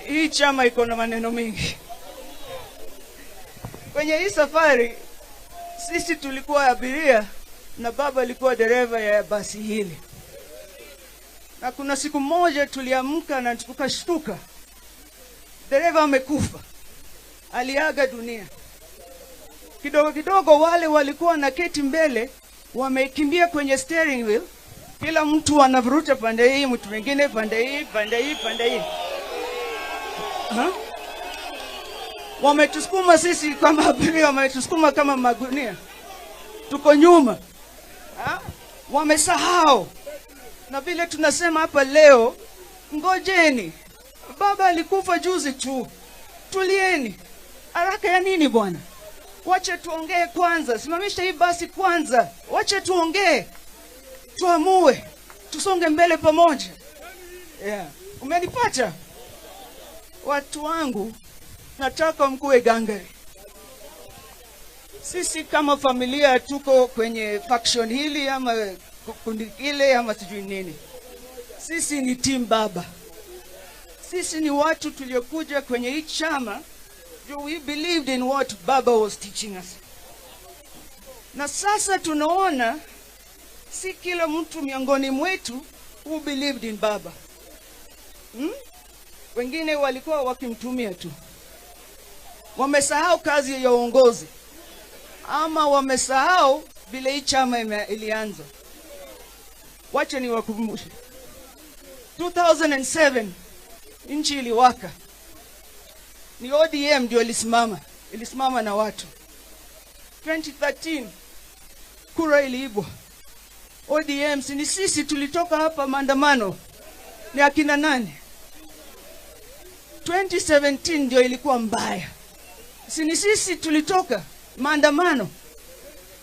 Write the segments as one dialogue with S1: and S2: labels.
S1: Hii chama iko na maneno mingi. Kwenye hii safari sisi tulikuwa abiria na baba alikuwa dereva ya basi hili. Na kuna siku moja tuliamka na tukashtuka, dereva amekufa, aliaga dunia. Kidogo kidogo wale walikuwa na keti mbele wamekimbia kwenye steering wheel, kila mtu anavuruta pande hii, mtu mwingine pande hii, pande hii, pande hii. Huh? Wametusukuma sisi kama abiria, wametusukuma kama magunia, tuko nyuma ha? Wamesahau. Na vile tunasema hapa leo, ngojeni, baba alikufa juzi tu, tulieni. Haraka ya nini bwana? Wache tuongee kwanza, simamisha hii basi kwanza, wache tuongee, tuamue, tusonge mbele pamoja. Yeah. Umenipata? Watu wangu, nataka mkuwe gangari. Sisi kama familia tuko kwenye faction hili ama kundi ile ama sijui nini. Sisi ni team baba. Sisi ni watu tuliokuja kwenye hii chama juu we believed in what baba was teaching us. Na sasa tunaona si kila mtu miongoni mwetu who believed in baba. Wengine walikuwa wakimtumia tu. Wamesahau kazi ya uongozi ama wamesahau vile hii chama ilianza. Wacha niwakumbushe. 2007 nchi iliwaka. Ni ODM ndio ilisimama, ilisimama na watu. 2013 kura iliibwa. ODM, si ni sisi tulitoka hapa maandamano? Ni akina nani? 2017 ndio ilikuwa mbaya. Si ni sisi tulitoka maandamano?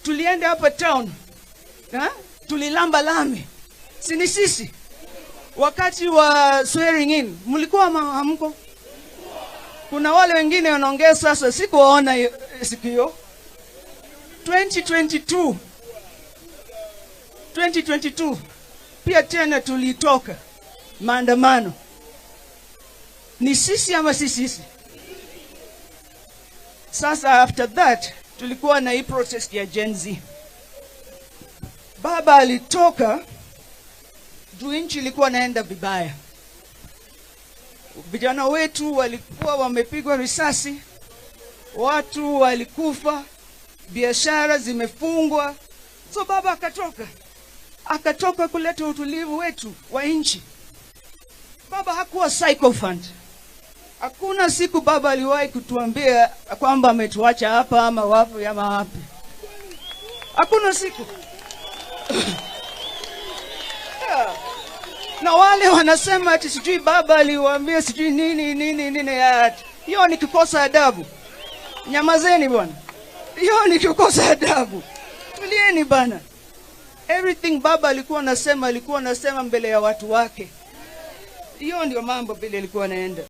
S1: Tulienda hapa town. Ha? Tulilamba lami. Si ni sisi? Wakati wa swearing in, mlikuwa hamko? Kuna wale wengine wanaongea sasa, sikuwaona siku hiyo. 2022 2022 pia tena tulitoka maandamano. Ni sisi ama si sisi? Sasa after that tulikuwa na hii protest ya Gen Z. Baba alitoka juu nchi ilikuwa naenda vibaya. Vijana wetu walikuwa wamepigwa risasi, watu walikufa, biashara zimefungwa. So baba akatoka, akatoka kuleta utulivu wetu wa nchi. Baba hakuwa sycophant. Hakuna siku baba aliwahi kutuambia kwamba ametuacha hapa ama wapi ama wapi. Hakuna siku. Yeah. Na wale wanasema ati sijui baba aliwaambia sijui nini nini nini, hiyo ni kukosa adabu. Nyamazeni bwana, hiyo ni kukosa adabu. Tulieni bana. Everything baba alikuwa anasema mbele ya watu wake. Hiyo ndio mambo vile ilikuwa naenda.